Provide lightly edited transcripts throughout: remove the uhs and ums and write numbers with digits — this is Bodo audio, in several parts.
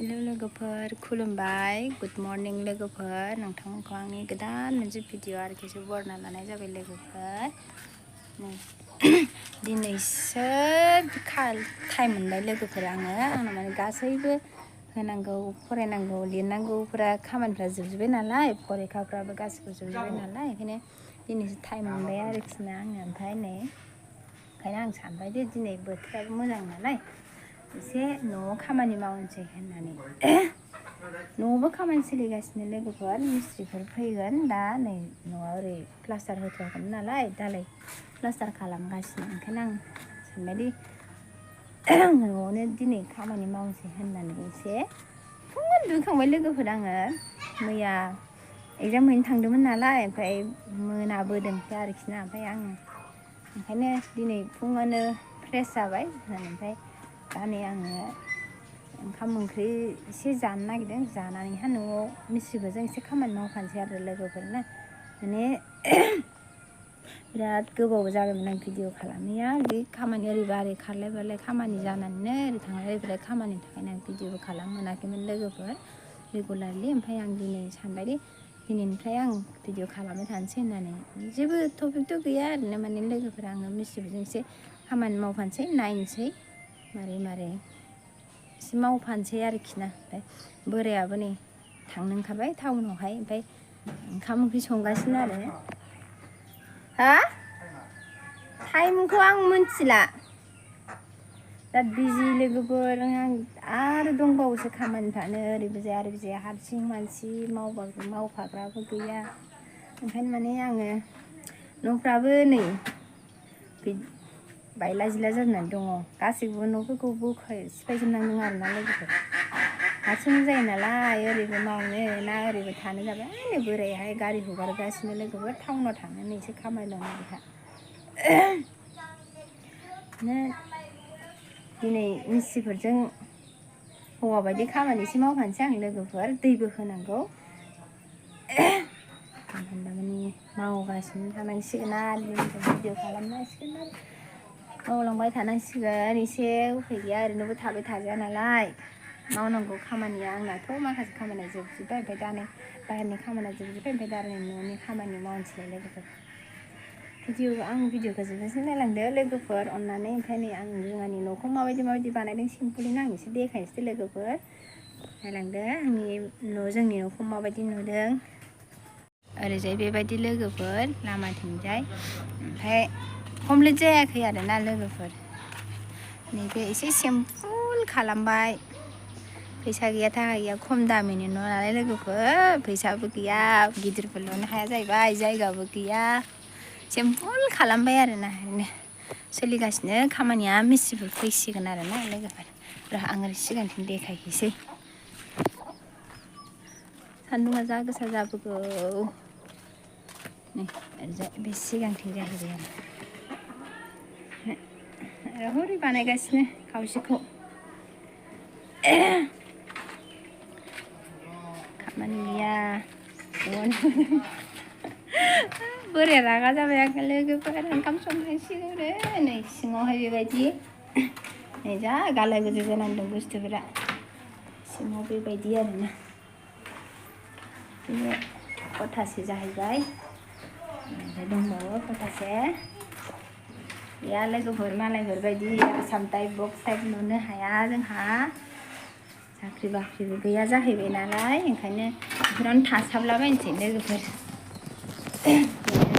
हेलो लोगोफोर खुलुमबाय गुड मर्निं लोगोफोर नोंथांमोनखौ आंनि गोदान मोनसे भिडिअ आरोखिसो बरना लानाय जाबाय लोगोफोर दिनैसो टाइम मोनबाय लोगोफोर आंना माने गासैबो होनांगौ फरायनांगौ लिरनांगौफोरा खामानिफ्रा जोबजोब्बाय नालाय फरिखाफ्राबो गासिबो जोबजोब्बाय नालाय ओंखायनो दिनैसो टाइम मोनबाय आरोखि ना आङो ओमफ्राय नै ओंखायनो आं सानबाय दे दिनै बोथोराबो मोजां नालाय एसे न'आव खामानि मावनोसै होननानै न'आवबो खामानि सोलिगासिनो लोगोफोर मिस्ट्रिफोर फैगोन दा नै न'आ ओरै प्लास्टार होथ'वाखैमोन नालाय दालाय प्लास्टार खालामगासिनो ओंखायनो आं सानबायदि न'आवनो दिनै खामानि मावनोसै होननानै एसे फुङावनो दुगैखांबाय लोगोफोर आङो मैया एग्जाम हैनो थांदोंमोन नालाय ओमफ्राय मोनाबोदोंसो आरोखि ना ओमफ्राय आं ओंखायनो दिनै फुङावनो फ्रेस जाबाय ओमफ्राय दा नै आङो ओंखाम ओंख्रि एसे जानो नागिरदों जानानैहाय न'आव मिस्ट्रिफोरजों एसे खामानि मावफानोसै आरो लोगोफोरना माने बिराद गोबाव जाबायमोन आं भिडिअ खालामनाया बे खामानि ओरैबा ओरै खारलाय बारलाय खामानि जानानैनो ओरै थांलाय ओरै खामानिनि थाखायनो आं भिडिअबो खालामनो मोनाखैमोन लोगोफोर रेगुलारलि ओमफ्राय आं दिनै सानबायदि दिनैनिफ्राय आं भिडिअ खालामबाय थानोसै होननानै जेबो टपिकथ' गैया ओरैनो माने लोगोफोर आङो मिस्ट्रिफोरजों एसे खामानि मावफानोसै नायनोसै मारै एसे मावफानोसै आरोखि ना ओमफ्राय बोरायाबो नै थांनो ओंखारबाय टाउनावहाय ओमफ्राय ओंखाम ओंख्रि संगासिनो आरो हा टाइमखौ आं मिथिला दा बिजि लोगोफोर आं आरो दंबावोसो खामानिफ्रानो ओरैबो जाया ओरैबो जाया हारसिं मानसि मावफाग्राबो गैया ओंखायनो माने आङो न'फ्राबो नै बायला जिला जानानै दङ गासैबो न'फोरखौ सिफायजोबनांदों आरोना लोगोफोर हारसिं जायो नालाय ओरैबो मावनो ना ओरैबो थानो जाबाय नै बोरायाहाय गारि हगारगासिनो लोगोफोर टाउनाव थांनानै एसे खामानि दं बिहा दिनै मिस्ट्रिफोरजों हौवा बायदि खामानि एसे मावफानोसै आं लोगोफोर दैबो होनांगौ माने मावगासिनो थानांसिगोन आरो भिडिअ खालामनांसिगोन आरो मावलांबाय थानांसिगोन एसे उफाय गैया ओरैनोबो थाबाय थाजाया नालाय मावनांगौ खामानिया आंनाथ' माखासे खामानिया जोबजोब्बाय ओमफ्राय दा नै बाहेरनि खामानिया जोबजोब्बाय ओमफ्राय दा नै न'नि खामानि मावनोसै लोगोफोर आं भिडिअखौ जोबजासिम नायलांदो लोगोफोर अननानै ओमफ्राय नै आं जोंहानि न'खौ माबायदि बानायदों सिम्पलैनो आं एसे देखायनोसै लोगोफोर नायलांदो जोंनि न'खौ माबायदि नुदों ओरैजाय बेबायदि लोगोफोर लामाथिंजाय ओमफ्राय कमप्लिट जायाखै आरोना लोगोफोर नैबे एसे सिम्पोल खालामबाय फैसा गैया थाखा गैया खम दामिनि न' नालाय लोगोफोर फैसाबो गैया गिदिरबो लुनो हाया जाहैबाय जायगाबो गैया सिम्पोल खालामबाय आरोना ओरैनो सोलिगासिनो खामानिया मिस्ट्रिफोर फैसिगोन आरोना लोगोफोर आं ओरै सिगांथिं देखायहैसै सान्दुङा जा गोसा जाबोगौ नै ओरैजाय बे सिगांथिं जाहैबाय आरो हरै बानायगासिनो खावसेखौ खामानि गैया बोराया रागा जाबाय आङो लोगोफोर ओंखाम संनांसिगौ नै सिङावहाय बेबायदि नै जा गालाय गुजाय जानानै दं बुस्थुफोरा सिङाव बेबायदि आरोना बे खथासे जाहैबाय ओमफ्राय दंबावो खथासे गैया लोगोफोर मालायफोर बायदि आसाम टाइप बक्स टाइप लुनो हाया जोंहा साख्रि बाख्रिबो गैया जाहैबाय नालाय ओंखायनो बेफोरावनो थासाबलाबायनोसै लोगोफोर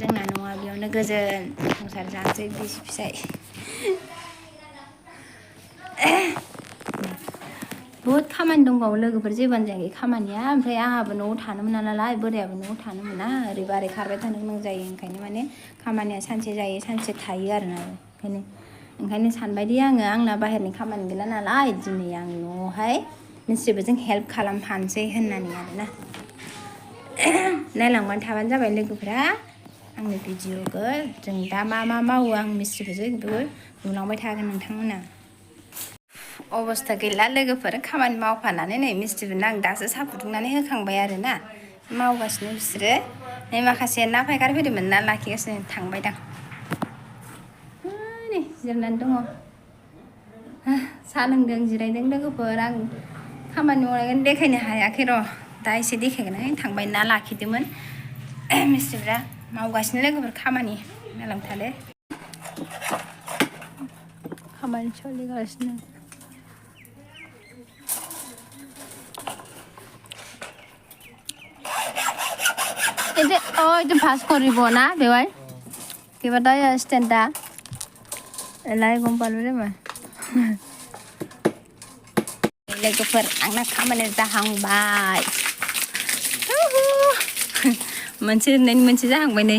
जोंना न'आ बेयावनो गोजोन संसार जानोसै बिसि फिसाय बहुद खामानि दंबावो लोगोफोर जेबोआनो जायाखै खामानिया ओमफ्राय आंहाबो न'आव थानो मोना नालाय बोरायाबो न'आव थानो मोना ओरैबा ओरै खारबाय थानो गोनां जायो ओंखायनो माने खामानिया सानसे जायो सानसे थायो आरोना ओंखायनो सानबायदि आंना बाहेरनि खामानि गैला नालाय दिनै आं न'आवहाय मिस्ट्रिफोरजों हेल्प खालामफानोसै होननानै आरोना नायलांबाय थाबानो जाबाय लोगोफोरा आंनि भिडिअखौ जों दा मा मावो आं मिस्ट्रिफोरजों बेखौ नुलांबाय थागोन नोंथांमोना अबस्था गैला लोगोफोर खामानि मावफानानै नै मिस्ट्रिफोरनो आं दासो साहा फुदुंनानै होखांबाय आरोना मावगासिनो बिसोरो नै माखासे ना फायखारि फैदोंमोन ना लाखिगासिनो थांबायदां नै जिरायनानै दङ साहा लोंदों जिरायदों लोगोफोर आं खामानि मावनायखौ देखायनो हायाखै र' दा एसे देखायगोन थांबाय ना लाखिदोंमोन मिस्ट्रिफ्रा मावगासिनो लोगोफोर खामानि नालांथाले खामानि सोलिगासिनो itu pas koribo na bewai kita dah stand dah lai kumpul berapa लोगोफोर आंना खामानि जाहांबाय मोनसे जाहांबाय नै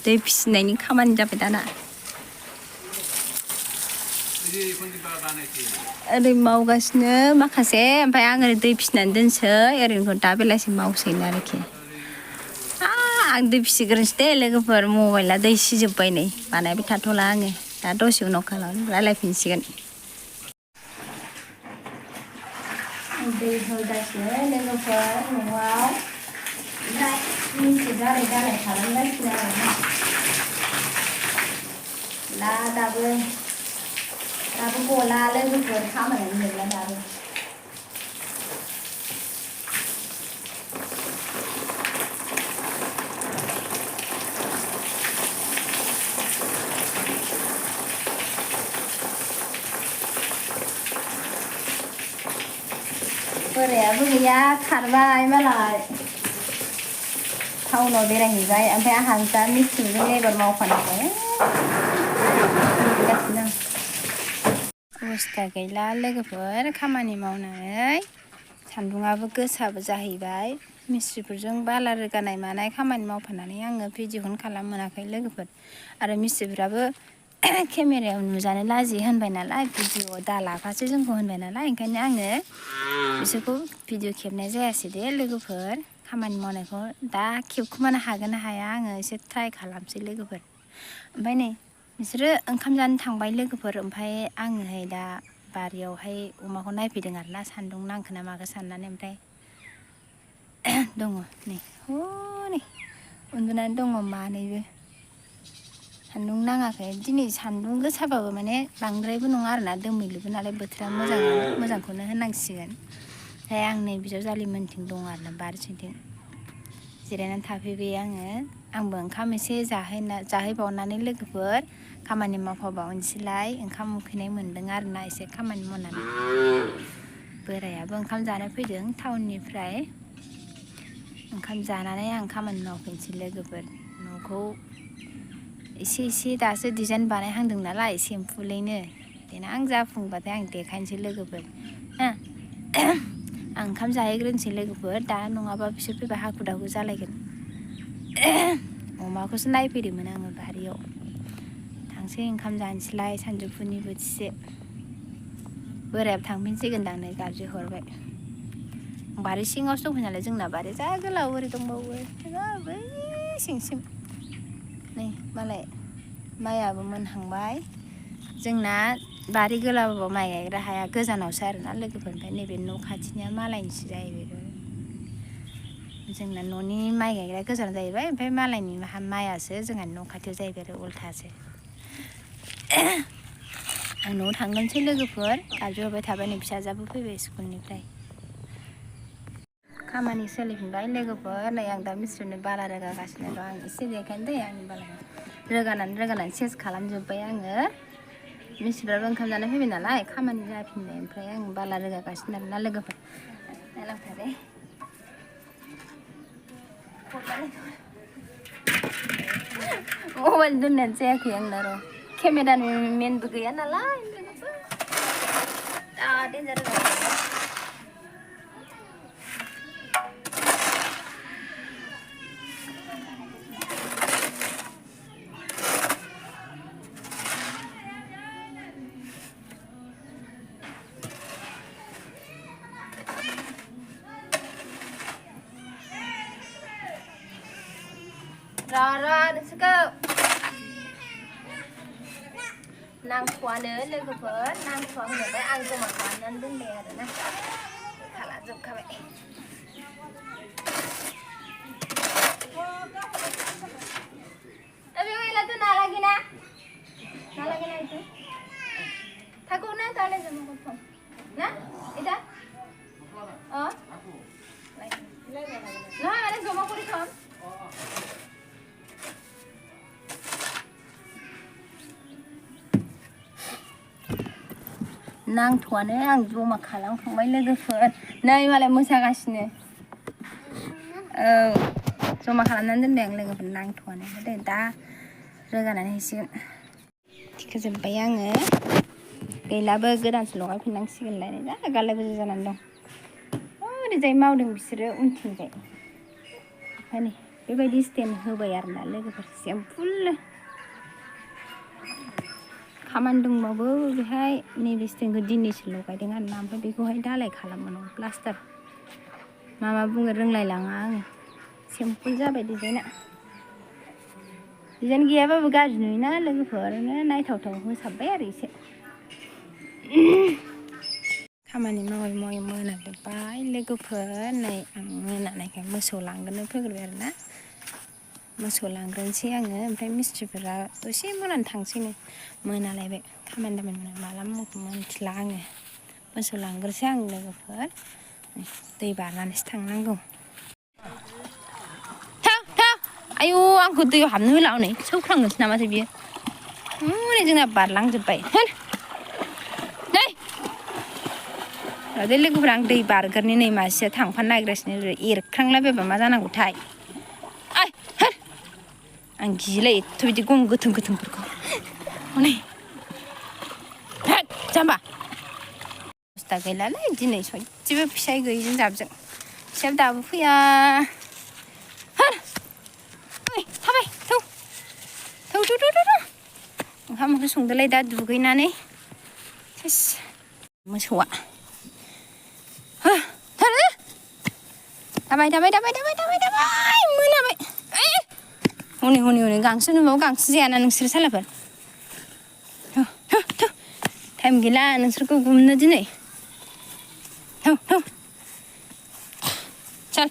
दै फिसिनायनि खामानि जाबाय दाना ओरै मावगासिनो माखासे ओमफ्राय आं ओरै दै फिसिनानै दोनसै ओरैनो दा बेलासि मावसैनो आरोखि आं दै फिसिग्रोनोसै दे लोगोफोर मबाइला दै सिजोब्बाय नै बानायबाय थाथ'ला आङो दा दसे उनाव रायलायफिनसिगोन दै होगासिनो लोगोफोर न'आव मिन्थि जालाय खालामगासिनो आरोना दा दाबो गला लोगोफोर खामानियानो गैला दाबो बोरायाबो गैया खारबाय मालाय टाउनाव बेरायहैबाय ओमफ्राय आंहा दा मिस्ट्रिजों लेबार मावफानांगौ अबस्था गैला लोगोफोर खामानि मावनानै सान्दुङाबो गोसाबो जाहैबाय मिस्ट्रिफोरजों बाला रोगानाय मानाय खामानि मावफानानै आङो भिडिअखौनो खालामनो मोनाखै लोगोफोर आरो मिस्ट्रिफ्राबो केमेरायाव नुजानो लाजियो होनबाय नालाय भिडिअ दा लाफासै जोंखौ होनबाय नालाय ओंखायनो आङो बिसोरखौ भिडिअ खेबनाय जायासै दे लोगोफोर खामानि मावनायखौ दा खेबखुमानो हागोन ना हाया आङो एसे ट्राइ खालामसै लोगोफोर ओमफ्राय नै बिसोरो ओंखाम जानो थांबाय लोगोफोर ओमफ्राय आङोहाय दा बारियावहाय अमाखौ नायफैदों आरोना सान्दुं नांखो ना माखो साननानै ओमफ्राय दङ नै हनै उन्दुनानै दङ मानैबो सान्दुं नाङाखै दिनै सान्दुं गोसाबाबो माने बांद्रायबो नङा आरोना दोमैलुबो नालाय बोथोरा मोजांखौनो होननांसिगोन ओमफ्राय आं नै बिजावजालिमोनथिं दङ आरोना बारिथिं जिरायनानै थाफैबाय आंबो ओंखाम एसे जाहैबावनानै लोगोफोर खामानि मावफाबावनोसैलाय ओंखाम उखैनाय मोन्दों आरोना एसे खामानि मावनानै बोरायाबो ओंखाम जानो फैदों टाउननिफ्राय ओंखाम जानानै आं खामानि मावफैनोसै लोगोफोर न'खौ एसे दासो डिजाइन बानायहांदों नालाय सिम्पुलैनो देनां जाफुंबाथाय आं देखायनोसै लोगोफोर आं ओंखाम जाहैग्रोनोसै लोगोफोर दा नङाबा बिसोर फैबा हाखु दाखु जालायगोन अमाखौसो नायफैदोंमोन आङो बारियाव थांसै ओंखाम जानोसैलाय सानजौफुनि बोथिसे बोरायाबो थांफिनसिगोनदां नै गाबज्रि हरबाय बारि सिङावसो दंफैयो नालाय जोंना बारि जा गोलाव ओरै दंबावो बै सिंसिम नै मालाय माइयाबो मोनहांबाय जोंना बारि गोलाव माइ गायग्रा हाया गोजानावसो आरोना लोगोफोर ओमफ्राय नैबे न' खाथिनिया मालायनिसो जाहैबाय जोंना न'नि माइ गायग्रा गोजान जाहैबाय ओमफ्राय मालायनि माइयासो जोंहा न' खाथियाव जाहैबाय आरो उल्थासो आं न'आव थांगोनसै लोगोफोर गाबज्रिहरबाय थाबाय नै फिसाजोआबो फैबाय स्कुलनिफ्राय खामानि सोलिफिनबाय लोगोफोर नै आं दा मिस्ट्रिनो बाला रोगागासिनो दं आं एसे देखायनो दै आंनि बालाखौ रोगानानै सेस खालामजोब्बाय आङो मिस्ट्रिफ्राबो ओंखाम जानो फैबाय नालाय खामानि जाफिनबाय ओमफ्राय आं बाला रोगागासिनो आरोना लोगोफोर नायलांथारे मबाइल दोननायानो जायाखै आंना र' केमेरानि मेनबो गैया नालाय लोगोफोर दा डेन्जार नोंसोरखौ नांथ'आनो लोगोफोर नांथ'आ होनोबाय आं जमा खालामनानै दोनबाय आरोना खालामजोबखाबाय itu nalagi na itu takut na tali sama kau na ida नांथ'आनो आं जमा खालामखांबाय लोगोफोर नै मालाय मोसागासिनो औ जमा खालामनानै दोनबाय आं लोगोफोर नांथ'आनो दा रोगानानै हैसिगोन थिखोजोब्बाय आङो गैलाबो गोदानसो लगायफिननांसिगोनलाय जा गालाय गुजाय जानानै दं ओरैजाय मावदों बिसोरो उनथिंजाय ओमफ्राय नै बेबायदि स्टेन्ड होबाय आरोना लोगोफोर सिम्पोल खामानि दंबाबो बेहाय नैबे स्टेन्डखौ दिनैसो लगायदों आरोना ओमफ्राय बेखौहाय दालाय खालामो प्लास्टार मा बुङो रोंलायलाङा आङो सिम्पोल जाबाय डिजाइना डिजाइन गैयाबाबो गाज्रि नुयोना लोगोफोर ओरैनो नायथावथाव होसाबबाय आरो एसे खामानि मावै मावै मोनाजोब्बाय लोगोफोर नै आं मोनानायखाय मोसौ लांग्रोनो फैग्रोबाय आरोना मोसौ लांग्रोनोसै आङो ओमफ्राय मिस्थ्रिफोरा दसे मोनानो थांसैनो मोनालायबाय खामानि दामानि माला मोनथिला आङो मोसौ लांग्रोसै आं लोगोफोर दै बारनानैसो थांनांगौ आयु आंखौ दैयाव हाबनो होला हनै सौख्रांनोसै नामाथाय बियो हनै जोंना बारलांजोब्बाय लोगोफोरा आं दै बारगारनि नै मासेया थांफानो नागिरगासिनो एरख्रांलाबायबा मा जानांगौथाय आं गियोलै एथ' बिदि गं गोथों गोथोंफोरखौ हनै जाम्बा बुस्था गैलालै दिनै सयथिबो फिसाय गैयिजों जाबजों फिसायाबो दाबो फैया थाबाय थौ ओंखाम ओंख्रि संदोलाय दा दुगैनानै सेस मोसौआ दाबाय मोनाबाय हनै गांसो नुबाबो गांसो जायाना नोंसोर सालाफोर टाइम गैला नोंसोरखौ गुमनो दिनै चल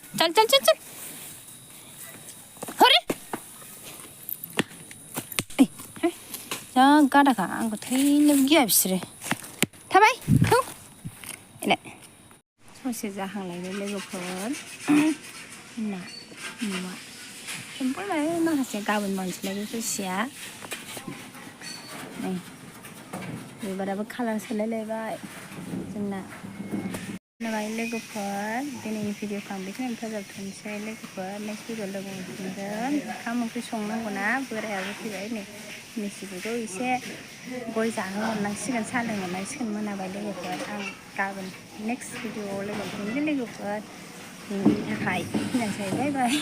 हरे जा गादाखा आंखौ थैनोबो गिया बिसोरो थाबाय थौ एलाय ससे जाहांलायबाय लोगोफोर ना नुवा सिम्पोल माखासे गाबोन मानसिलाय बे ससेया नै बिबाराबो कालार सोलायलायबाय जोंना खोनाबाय लोगोफोर दिनैनि भिडिअखौ आं बेखिनियावनो फोजोबथ'नोसै लोगोफोर नेक्स्ट भिडिअ लोगो मोनफिनगोन ओंखाम ओंख्रि संनांगौना बोरायाबो फैबाय नै मिस्टिफोरखौ एसे गय जाहोहरनांसिगोन साहा लोंहरनांसिगोन मोनाबाय लोगोफोर आं गाबोन नेक्स्ट भिडिअआव लोगो मोनफिनगोन लोगोफोर दिनैनि थाखाय बेखिनियानोसै बाय बाय